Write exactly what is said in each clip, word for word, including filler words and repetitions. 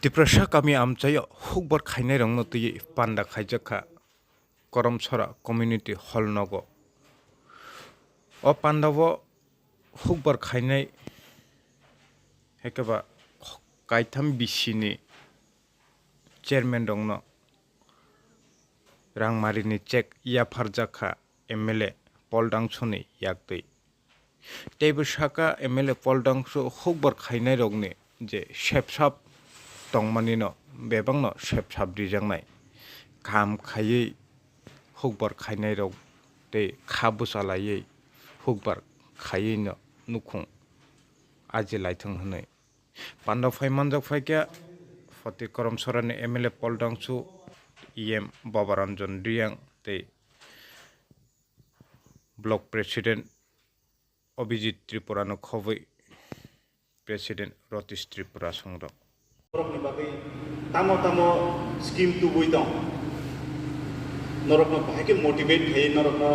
Tiprasa kami amchaio hukbar khainairokno twiwi panda khaijakha Koromsora Community Hall nogo. O pandao hukbar khainai haikhe ba kaitham bisini chairman rokno rangmarini cheque yapharjakha M L A Paul Dangsoni yaktwi. Teibo sakha M L A Paul Dangso hukbar khainairokni je sepsap tongmanino bebakno sepsap rijaknai, kaham khaiwi hukbar khainairok tei kha bwchalaiwi hukbar khaiwino nukhung ajilaithung hwnwi. Panda phai manjak phaikha Foti Koromsorani M L A Paul Dangsu, E M Babaranjan Riyang tei Block President Abhijit Tripurano khobwi President Ratish Tripura songrok. Borokni bagwi tamo tamo scheme tubui tong. Norokno bahai khe motivate khai norokno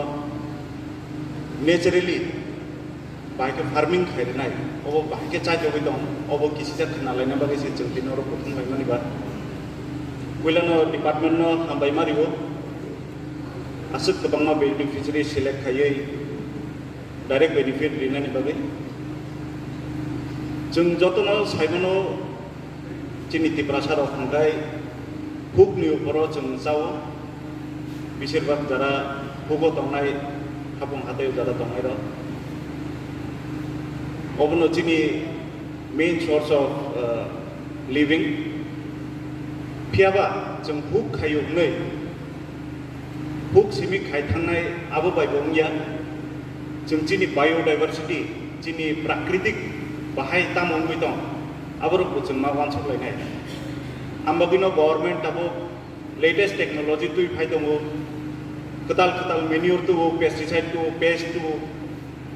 naturally bahai khe farming khai rwnai. Obo bahai khe chai togwi tong. Obo kisijak khna laina bagwi se chwng tini oro kuthum laimani ba. Puilano department no hambai ma rio. Aswk kwbangma beneficiary select khaiwi direct benefit rinani bagwi. Chwng jotono saimano chini Tiprasa rok hwnkhai hukni uphoro chwng chao, besirbak jara hugo tongnai, hapung hatai jara tongnai rok. Obono chini main source of, uh, living. Phiyaba chwng huk khaio hwnwi huk simi khai thangnai abo bai bo wngya. Chwng chini biodiversity, chini prakritik bahai tamo wngwi tong, aborok bo chwng ma uansuk lainai. Ambagwino government tabuk latest technology twi phai tongo, kwtal kwtal manure tubo, pesticide tubo, pest tubo,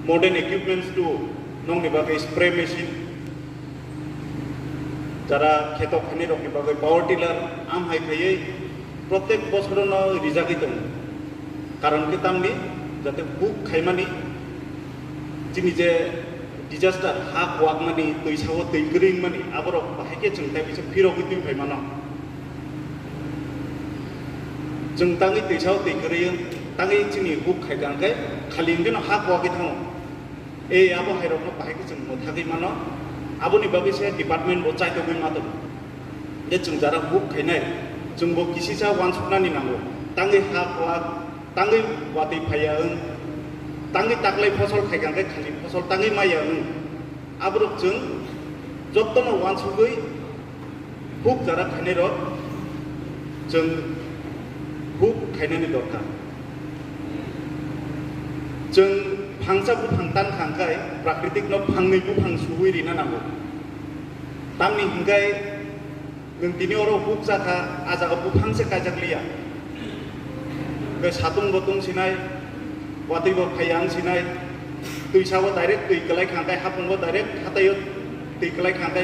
modern equipments tubo, nokni bagwi spray machine, jara kheto khainai rokni bagwi power tiller, am hai khaiwi protek bosorono rijagwi tongo. Karon khe tamni jate huk khaimani, chini je disaster, ha kuwakmani, twi sao twi kwrwi wngmani, aborok bahai khe chwng tai bisa phirogwi twi phai mano. Chwng tangwi twi sao twi kwrwi wng, tangwi chini huk khai kha hwnkhe khali hwnkhe no ha kuwagwi thango. Ei abo hai rokno bahai khe chwng mwthagwi mano, aboni bagwi se department bo chaitogwi ma tongo. Je chwng jara huk khainai, chwng bo kisisa uansuknani nango. Tangwi ha kuwak, tangwi watwi phaiya wng, tangwi taklai phosol khai kha hwnkhe khali phosol tangwi maiya wng. Aborok chwng jotono uansugwi huk jara khainai rok chwng huk khainani dorkar. Chwng phangsa buphang tan kha hwnkhe prakritik no phangnwi buphang suwi rina nango. Tamni hwnkhe nwng tini oro huk jakha, a jaga buphang se kaijak liya. Hwnkhe satung bo tong sinai, watwi bo phaiya wng sinai, twi sabo direct twi kwlai kha hwnkhe, hapung bo direct hatai o twi kwlai kha hwnkhe,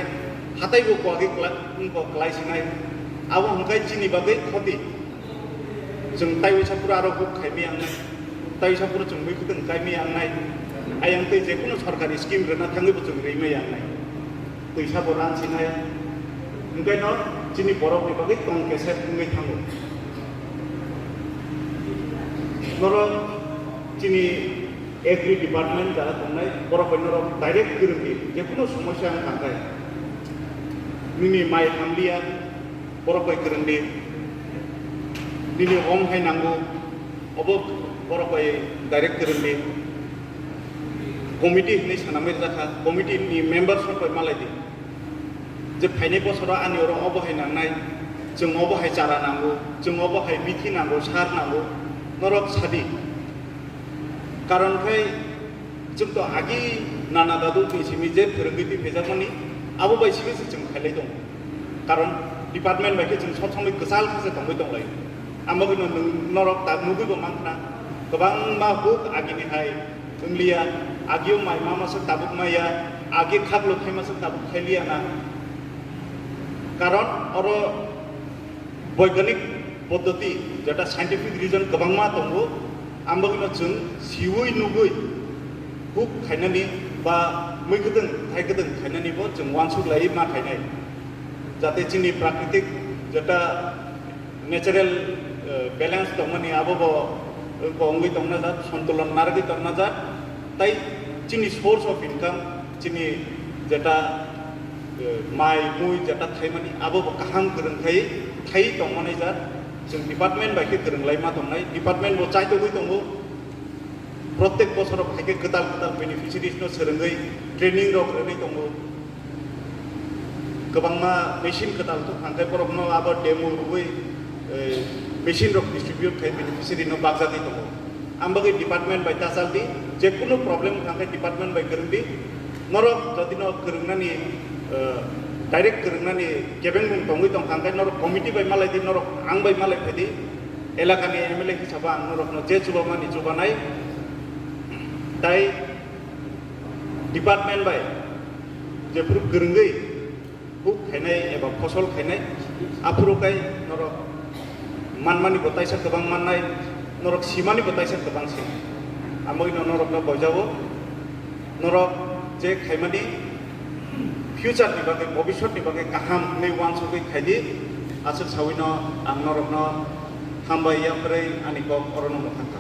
hatai bo kuwagwi kwla-, wng bo kwlai sinai. Abo hwnkhe chini bagwi khoti. Chwng taiwi sa phuru aro huk khai maya wngnai, taiwi sa phuru chwng mui kwthwng kai maya wngnai, ayang twi je kunu sorkari scheme rwna thangwi bo chwng rwi maya wngnai. Twisa bo rang sinai, hwnkhe no chini borok ni bagwi tong keser wngwi thango. Norok chini agri department jara tongnai borok bai norok direct kwrwngdi, je kunu somosya wng kha khe nini mai hamliya, borok bai kwrwngdi, nini om hai nango, obo borok bai direct kwrwngdi. Committee hinwi swnamwi rijak kha, committee ni members rok bai malaidi. Je phainai bosoro ani oro obo hai nangnai, chwng obo hai chara nango, chwng obo hai bithi nango, sar nango, norok sadi. Karon khai chwng to agi nana dadu ni simi je phwrwngwi twi phaijakmani, abo bai simi se chwng khailai tongo. Karon department bai khe chwng sob somoi kwchal khe se tongwi tonglai. Amo bino nwng norok ta nugwi bo mankha, kwbangma huk agini hai wngliya, agio mai ma masa tabuk maya, agi khaklo khai masa tabuk khai liya na. Karon oro boiganik poddoti, jeta scientific reason kwbangma tongo, ambagwino chwng siwi nugwi huk khainani ba mui kwdwng thai kwdwng khainani bo chwng uansuk laiwi ma khainai. Jate chini prakritik jeta natural, eh, balance tongmani abo bo, eh, bo wngwi tongna jat, sontulon narwgwi tongna jat, tai chini source of income, chini jeta, eh, mai mui jeta thaimani abo bo kaham kwrwng khai thai tongmani jat, chwng department bai khe kwrwng lai ma tongnai, department bo chaitogwi tongo. Protek bosoro hai khe kwtal kwtal beneficiaries no swrwngwi training rok rwgwi tongo. Kwbangma machine kwtal thok hangkhe borokno abo demo rwgwi, eh, machine rok distribute khai beneficiary no bakjagwi tongo. Ang bagwi department bai tachal di, jekunu problem hangkhe department bai kwrwng di. Norok jodi no kwrwngnani, eh, direct kwrwngnani kebengmung tongwi tong hangkhe norok committee bai malai di, norok ang bai malai phai di. Elakani M L A hisabo ang norokno je chubamani chubanai, tai department bai jephuru kwrwngwi huk khainai eba phosol khainai, aphuru kai norok manmani bo taisa kwbang mannai, norok simani bo taisa kwbang si. Amogino norokno boijago, norok je khaimani future ni bagwi, bobiswt ni bagwi kaham hwnwi uansugwi khaidi. Aswk sawino ang norokno hambai yapharwi ani kok orono mwthang kha.